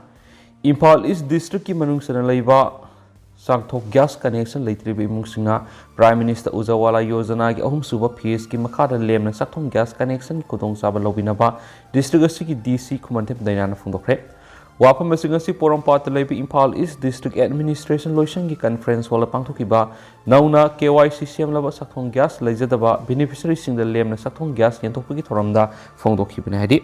ꯏꯝꯐꯥꯜ East Districtꯀꯤ ꯃꯅꯨꯡ ꯆꯟꯅ ꯂꯩꯕ ꯆꯥꯛꯊꯣꯡ gas connection ꯂꯩꯇ꯭ꯔꯤꯕ ꯏꯃꯨꯡꯁꯤꯡꯅ Prime Minister Ujjwala Yojanaꯒꯤ ꯑꯍꯨꯝꯁꯨꯕ phaseꯀꯤ ꯃꯈꯥꯗ ꯂꯦꯝꯅ ꯆꯥꯛꯊꯣꯡ gas connectionꯒꯤ ꯈꯨꯗꯣꯡꯆꯥꯕ ꯂꯧꯕꯤꯅꯕ district ꯑꯁꯤꯒꯤ D C ꯈꯨꯃꯟꯊꯦꯝ ꯗꯥꯏꯅꯥꯅ ꯐꯣꯡꯗꯣꯛꯈ꯭ꯔꯦ꯫ ꯋꯥꯐꯝ ꯑꯁꯤꯡ ꯑꯁꯤ ꯄꯣꯔꯣꯝꯄꯥꯠꯇ ꯂꯩꯕ ꯏꯝꯐꯥꯜ East District Administration ꯂꯣꯏꯁꯪꯒꯤ conference hallꯗ ꯄꯥꯡꯊꯣꯛꯈꯤꯕ ꯅꯧꯅ K Y C ꯁꯦꯝꯂꯕ ꯆꯥꯛꯊꯣꯡ gas ꯂꯩꯖꯗꯕ beneficiaryꯁꯤꯡꯗ ꯂꯦꯝꯅ ꯆꯥꯛꯊꯣꯡ gas ꯌꯦꯟꯊꯣꯛꯄꯒꯤ ꯊꯧꯔꯝꯗ ꯐꯣꯡꯗꯣꯛꯈꯤꯕꯅꯤ꯫ ꯍꯥꯏꯗꯤ,